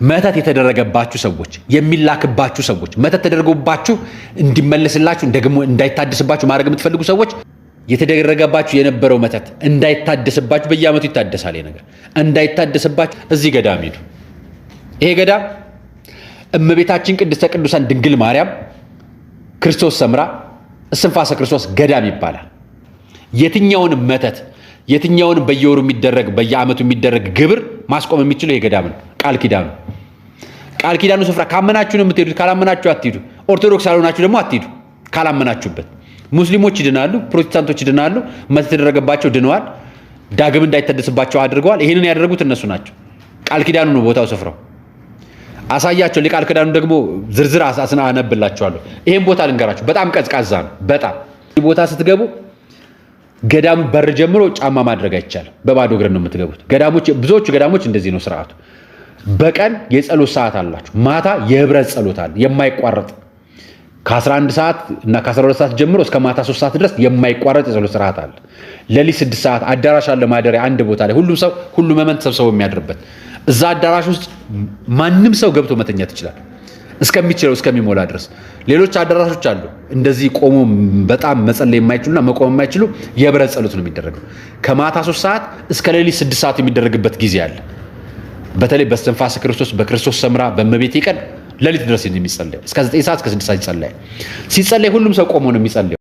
መተት የተደረገባችሁ ሰዎች፣ የሚላክባችሁ ሰዎች፣ መተት ተደርጎባችሁ እንዲመለስላችሁ ደግሞ እንዳይታደስባችሁ ማድረግ የምትፈልጉ ሰዎች፣ የተደረገባችሁ የነበረው መተት እንዳይታደስባችሁ፣ በየዓመቱ ይታደሳል። ይሄ ነገር እንዳይታደስባችሁ እዚህ ገዳም ሂዱ። ይሄ ገዳም እመቤታችን ቅድስተ ቅዱሳን ድንግል ማርያም ክርስቶስ ሰምራ እስትንፋሰ ክርስቶስ ገዳም ይባላል። የትኛውንም መተት፣ የትኛውንም በየወሩ የሚደረግ፣ በየዓመቱ የሚደረግ ግብር ማስቆም የሚችለው ይሄ ገዳም ነው። ቃል ኪዳኑ፣ ቃል ኪዳኑ ስፍራ ካመናችሁ ነው የምትሄዱት። ካላመናችሁ አትሂዱ። ኦርቶዶክስ ያልሆናችሁ ደግሞ አትሂዱ ካላመናችሁበት። ሙስሊሞች ይድናሉ፣ ፕሮቴስታንቶች ይድናሉ። መተት የተደረገባቸው ድነዋል። ዳግም እንዳይታደስባቸው አድርገዋል። ይህንን ያደረጉት እነሱ ናቸው። ቃል ኪዳኑ ነው ቦታው፣ ስፍራው። አሳያቸው። ለቃል ኪዳኑ ደግሞ ዝርዝር አስና አነብላችኋለሁ። ይሄን ቦታ ልንገራችሁ፣ በጣም ቀዝቃዛ ነው። በጣም ቦታ ስትገቡ ገዳሙ በር ጀምሮ ጫማ ማድረግ አይቻልም። በባዶ እግር ነው የምትገቡት። ገዳሞች፣ ብዙዎቹ ገዳሞች እንደዚህ ነው ስርዓቱ። በቀን የጸሎት ሰዓት አላችሁ። ማታ የህብረት ጸሎት አለ የማይቋረጥ፣ ከ11 ሰዓት እና ከ12 ሰዓት ጀምሮ እስከ ማታ 3 ሰዓት ድረስ የማይቋረጥ የጸሎት ስርዓት አለ። ሌሊት 6 ሰዓት አዳራሽ አለ፣ ማደሪያ አንድ ቦታ ላይ ሁሉም ሰው፣ ሁሉም ምእመን ተሰብስበው የሚያድርበት። እዛ አዳራሽ ውስጥ ማንም ሰው ገብቶ መተኛት ይችላል እስከሚችለው፣ እስከሚሞላ ድረስ። ሌሎች አዳራሾች አሉ እንደዚህ ቆሞ በጣም መጸለይ የማይችሉና መቆም የማይችሉ፣ የህብረት ጸሎት ነው የሚደረገው። ከማታ 3 ሰዓት እስከ ሌሊት 6 ሰዓት የሚደረግበት ጊዜ አለ። በተለይ በእስትንፋሰ ክርስቶስ፣ በክርስቶስ ሰምራ፣ በእመቤቴ ቀን ሌሊት ድረስ የሚጸለየው እስከ 9 ሰዓት፣ እስከ 6 ሰዓት ይጸለያል። ሲጸለይ ሁሉም ሰው ቆሞ ነው የሚጸለየው።